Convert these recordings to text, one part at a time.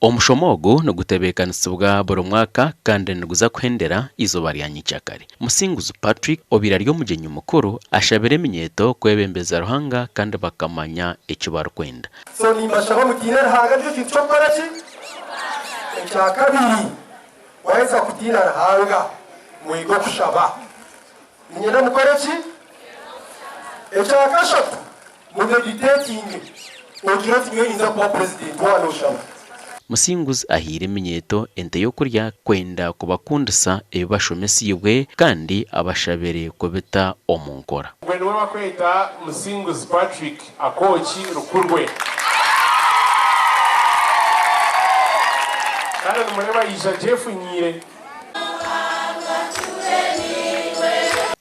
Omushomo ogu nigutebeekanisibwa buri mwaka kandi niguza kuhendera eizooba rya nyekyakare. Musinguzi Patrick, obaire ari omugyenyi mukuru, ashabire eminyeeto kwebembeza Ruhanga kandi bakamanya eki barikwenda. So nimbashaba mutiine Ruhanga nikyo kintu ky'okukora ki? Ekyakabiri, waheza kutiina Ruhanga, mwige okushaba. Niinyenda mukore ki? Ekyakashatu, mumeditetinge, ogire oti nyowe ninza kuba purezidenti waaba nooshaba. Musinguzi ahaire eminyeeto ente y'okurya kwenda kubakundisa ebi bashomesiibwe kandi abashabire kubita omu nkora. Ogwe niwe bakweta Musinguzi Patrick Akooki Rukurwe. Kandi nimureeba yaija gyefunyiire.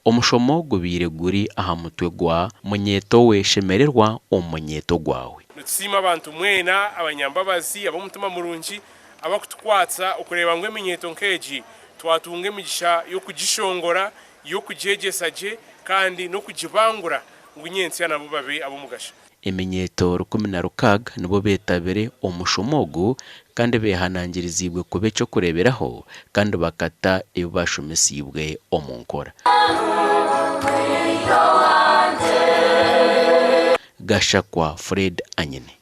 Omushomo gubaire guri aha mutwe gwa Munyeeto we shemererwa omu munyeeto gwawe. Nitusiima abantu mwena abanyambabazi, ab'omutima murungi abarikutukwatsa okureeba ngu eminyeeto nk'egi twatunga emigisha y'okugishongora, y'okugyegyesa gye kandi n'okugibangura ngu nyentsya nabo babe ab'omugasho. Eminyeeto 16 nibo beetabire omushomo ogu kandi beehanangiriziibwe kuba eky'okureeberaho kandi bakata ebi baashomesiibwe omu nkora. Gashakwa Fred Anyine.